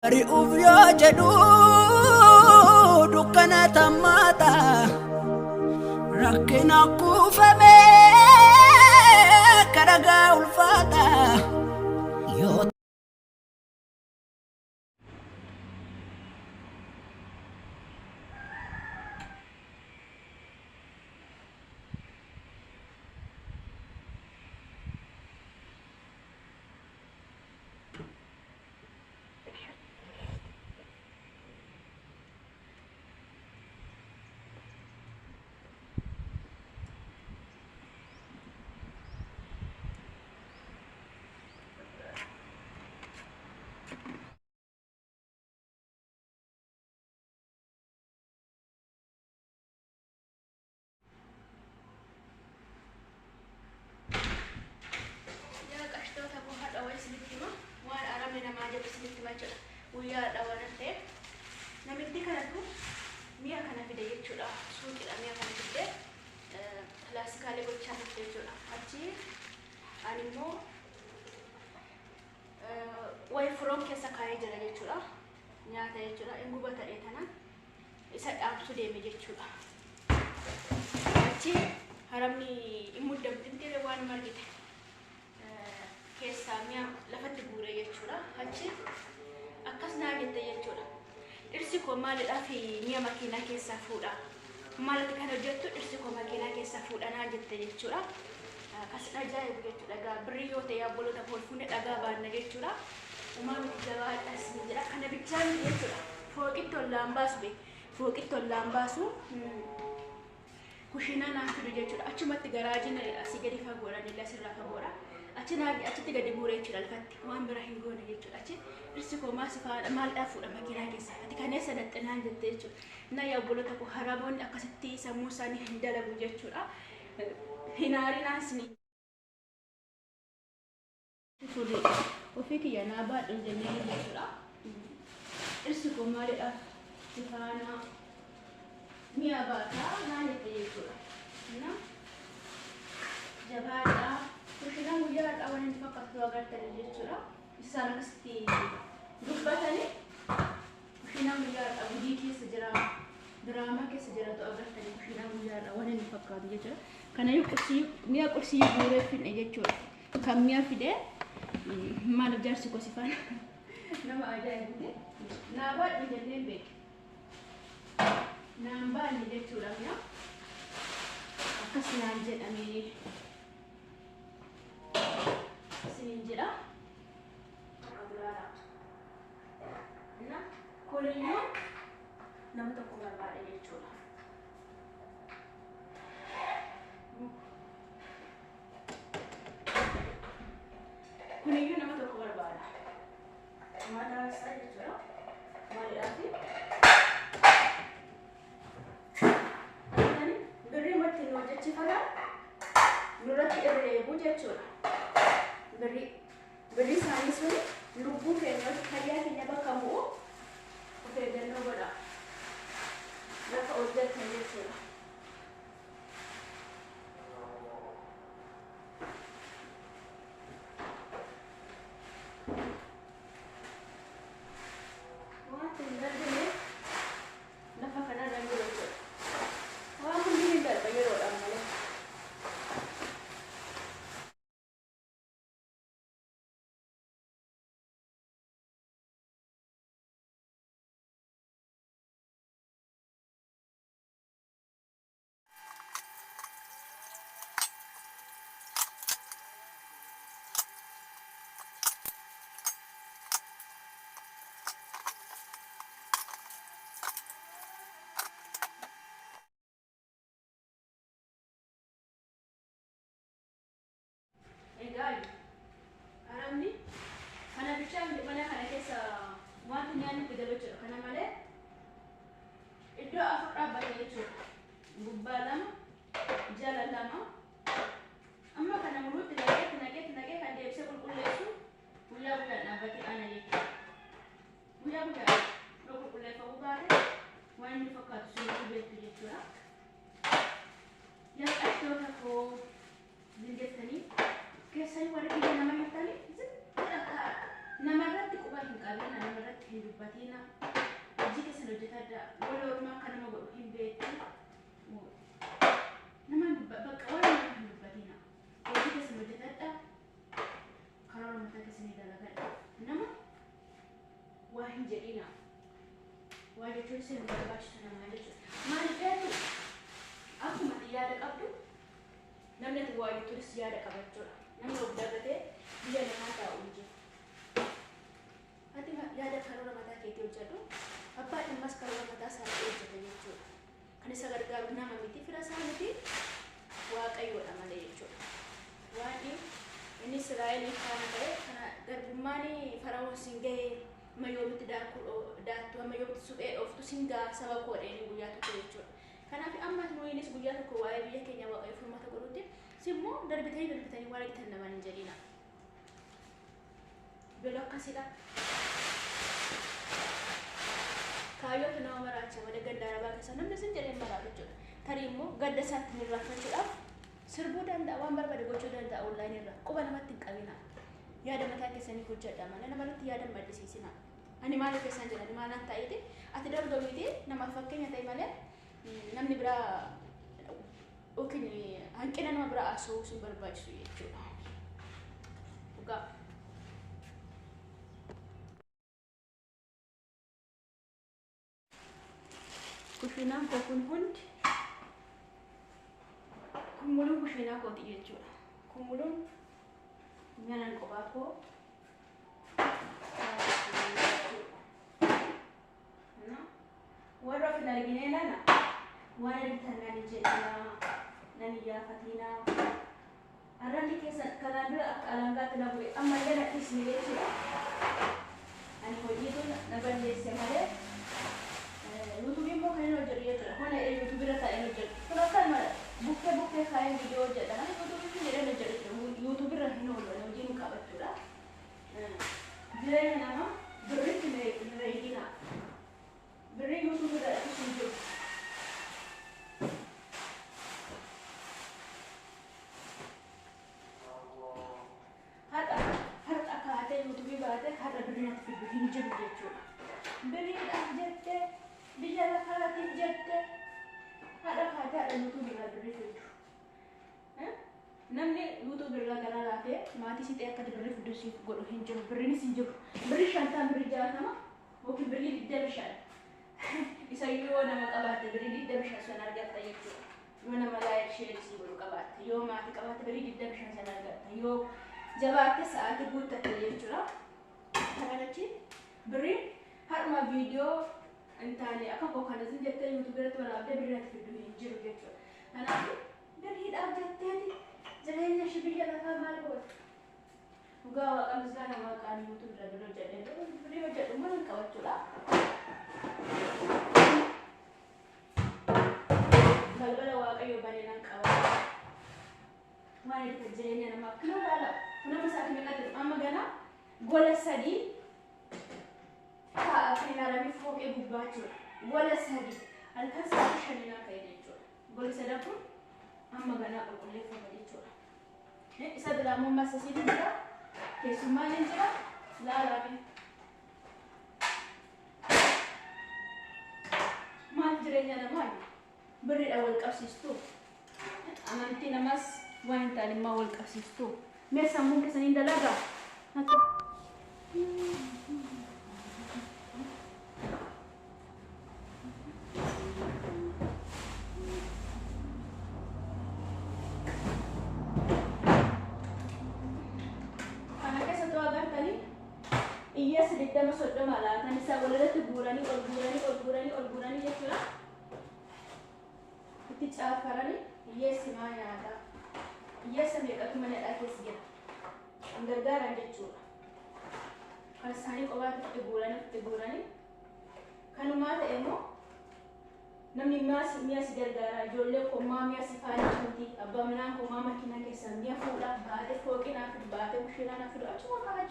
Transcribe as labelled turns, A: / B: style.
A: Ari'uuf yoo jedhu dukkana tammaata rakkina kuufame karagaa ulfaata yoo
B: Yaa qashtoota koo har'a wayi isinitti hima waan aramni namaa jedhu isinitti hima jechuudha. Guyyaa har'a waan ta'eef namitti kanatu mi'a kana fide jechuudha. Suuqiidha mi'a kana fidde pilaasikaalee gochaa turte jechuudha. Achi ani immoo wayi firoon keessa kaa'ee jira jechuudha. Nyaata jechuudha. Hin gubata tana isa dhaamsu deeme jechuudha. Achi haramni hin muddamti miti waan margite keessaa mi'a lafatti guure jechuudha. Achi akkas naa jette jechuudha. Dhirsi koo maalidhaaf mi'a makiinaa keessaa fuudha? Maalati kan hojjettu dhirsi koo makiinaa keessaa fuudha naa jette jechuudha. Akkas ajaa'ibu jechuudha. Egaa birrii yoo ta'e obboloota koo fuunee dhagaa baanna jechuudha. Uumaa miti jabaadhaas ni jedha. Kana bichaa miti jechuudha. Fooqitti ol laan baasu be. Fooqitti ol laan baasu. Kushiinaa naan fidu jechuudha. Achumatti garaajiin asii gadi fagoodha. Inni asirraa fagoodha. Achi naa achitti gadi guure jechuudha lafatti. Waan bira hin goone jechuudha. Achi dhirsi koo maal si faana maaldhaa fuudha makiinaa keessa. Ati kan eessa dhaqxe naan jette jechuudha. Na yaa obboloota koo haramoonni akkasitti sammuu isaanii hin dalagu jechuudha. Hin aarinaan isin. Furii ofii kiyya naa baadhu hin jennee jechuudha. Dhirsi koo maalidhaaf si faana mi'a baataa naan jette jechuudha. Na jabaadhaa. Kushinaan guyyaa har'aa waan inni fakkaatu agartanii jechuudha. Isaan akkasitti dubbatanii kushinaan guyyaa har'aa gudii keessa jira. Diraamaa keessa jiraatu agartanii kushinaan guyyaa har'aa waan inni fakkaatu jechuudha. Kanayyuu qursii mi'a qursii guuree finne jechuudha. Kan mi'a fide maaliif jaarsi koo si faana nama ajaa'ibuti. Naa baadhu jenneen beeke. Naan baanne jechuudha mi'a. Akkas naan jedhamee isiniin jedha. Kuniyyuu nama tokko barbaada jechuudha. Kuniyyuu nama tokko barbaada. Mataa isaa jechuudha. Maalidhaafi? Birrii matti nu hojjechifatan nurratti irreebu jechuudha. Birrii birrii isaanii sun lubbuu keenya fayyaa keenya bakka bu'u of eeggannoo godha. Lafa hojjetan jechuudha. Wanti hin darbine lafa kanarra hin jiru jechuudha. Waan hundi ni darba yeroodhaan malee. Egaa haramni kana bichaa miti mana kana keessa wanti nyaanni itti galu jechuudha. Kana malee iddoo afur dhaabbata jechuudha. Gubbaa lama, jala lama. Amma kana muluutti naqee itti naqee itti naqee kan deebisee qulqulleessu guyyaa guyyaan dhaabbatee ana jechuudha. Guyyaa guyyaan yoo qulqulleeffamuu baate waan inni fakkaatu sirriitti beektu jechuudha. Yaa qashtoota koo zin jettanii keessanii warri biyya nama jirtanii zin jedha ta'a. Namarratti quba hin qabina, namarratti hin dubbatina. Hojii keessan hojjetadha. Wal ormaa akka nama godhu hin beektu. Nama bakka waan nama hin dubbatina. Hojii keessan hojjetadha. Karoora mataa keessanii dalagadha. Nama waa hin jedhina. Waa jechuun isin barbaachisu namaa jechuudha. Maaliif beektu? Akkuma ati yaada qabdu namni ati waa jettuunis yaada qaba jechuudha. Namni of dagatee biyya lafaa taa'u hin jiru. Ati yaada karoora mataa keetii hojjedhu. Abbaa dhimmas karoora mataa isaa hojjeta jechuudha. Kan isa gargaaru nama miti, fira isaa miti, Waaqayyoodha malee jechuudha. Waan inni Israa'elii faana ta'e kana garbummaan Fara'oon sin ga'e amma yoomitti daattu amma yoomitti suphee dhooftu sin ga'a saba koo dheeni guyyaa tokko jechuudha. Kanaaf amma nuyinis guyyaa tokko waa'ee biyya keenya Waaqayyo furmaata godhutti simmoo darbitanii darbitanii waan argitan namaan hin jedhina. Lola akkasidha. Kaayyootu nama maraacha malee ganda arabaa keessa namni sin jedhee maraatu jechuudha. Tarii immoo gadda isaatti hin irraanfachuudhaaf sirbuu danda'a, waan barbaade gochuu danda'a onlaayinii irra. Quba namatti hin qabina. Yaada mataa keessanii hojjedha malee namarratti yaada hin maddisiisina. Ani maal keessan jedha, ani maalaan taa'eeti ati dorgomiiti namaaf fakkeenya ta'e malee namni biraa yookiin hanqina nama biraa haasa'uu sin barbaachisu jechuudha. Dhugaa. Kushiinaan koo kun hundi kun muluun kushiinaa kooti jechuudha. Kun muluun nyaanaan kophaa koo warra of hin arginee nana waan argitan nan jedhinaa, nan iyyaafatinaa. Arrabni keessan kanaan dura akka alangaatti na bu'e ammallee na dhiisne jechuudha. Ani hojiitu na balleesse malee yuutuubii immoo kan inni hojjedhu jechuudha. Kun yuutuubii irra taa'ee hojjedhu. Kun akkanuma bukkee bukkee kaa'ee viidiyoo hojjedha. Ani yuutuubii fi jedhee hojjedhu jechuudha. Yuutuubii irra hin oolu ani hojii hin qabachuudha. Jireenya namaa birritti hin reegina. Birrii yuutuubii irra dhufus hin jiru. Har'a har'a kaatee yuutuubii baatee har'a birrii natti fiddu hin jiru jechuudha. Birriidhaaf jettee biyya lafaatiif jettee har'a kaatee har'a yuutuubii irraa birrii fiddu. Namni yuutuubii irraa garaa laafee maatii sixee akka birrii fiddu siif godhu hin jiru. Birriinis hin jiru. Birrii 50, birrii 60 yookiin birrii 25. Isa yoo nama qabaatte birrii 25 sana argatta jechuudha. Yoo nama like share sii godhu qabaatte, yoo maatii qabaatte birrii 25 sana argatta. Yoo jabaatte sa'aatii guuttatte jechuudha. Kanaan achi birriin har'uma viidiyoo hin taane akka koo kana zin jettee yuutuubii irratti waraabdee birrii natti fiddu hin jiru jechuudha. Kanaaf birriidhaaf jetteeti jireenya ishee biyya lafaa maal goote? Dhugaa Waaqa misgaana Waaqaan yuutuubii irra birrii hojjedhe birrii hojjedhu immoo nan qabachuudha. Balbala Waaqayyo banee nan qaba. Waan itti jireenya namaa kun ilaala. Nama isaati meeqatti amma gana gola sadii ta'a kan ilaalamee fooqee gubbaa jechuudha. Gola sadii halkan sa'aatii shanii nan ka'e jechuudha. Golli sadan kun amma ganaa qulqulleeffama jechuudha. Isa biraa immoo massasiitu jira. Keessummaan hin jira. Laalaa. Maal jireenya namaa birriidha wal qabsiistu? Amantii namaas waan hin taane immoo wal qabsiistu. Mee sammuun keessanii dalagaa? Kana keessatti waa agartanii hiyyeessa 20 30 laatan isaa walirratti guuranii ol guuranii ol guuranii ol guuranii jechuudha. Itti caaffaranii hiyyeessi maa nyaata? Hiyyeessa meeqatu mana hidhaa keessa jira? Hin gargaaran jechuudha. Kan isaanii qobaatti itti guuranii itti guuranii kanumaa ta'e immoo namni mi'a si gargaara, ijoollee koo maa mi'a si faana fuuti, abbaa manaan koo maa makiinaa keessaa mi'a fuudha baatee fooqii naa fidu, baatee kushiinaa naa fidu, achuma kaa'aa.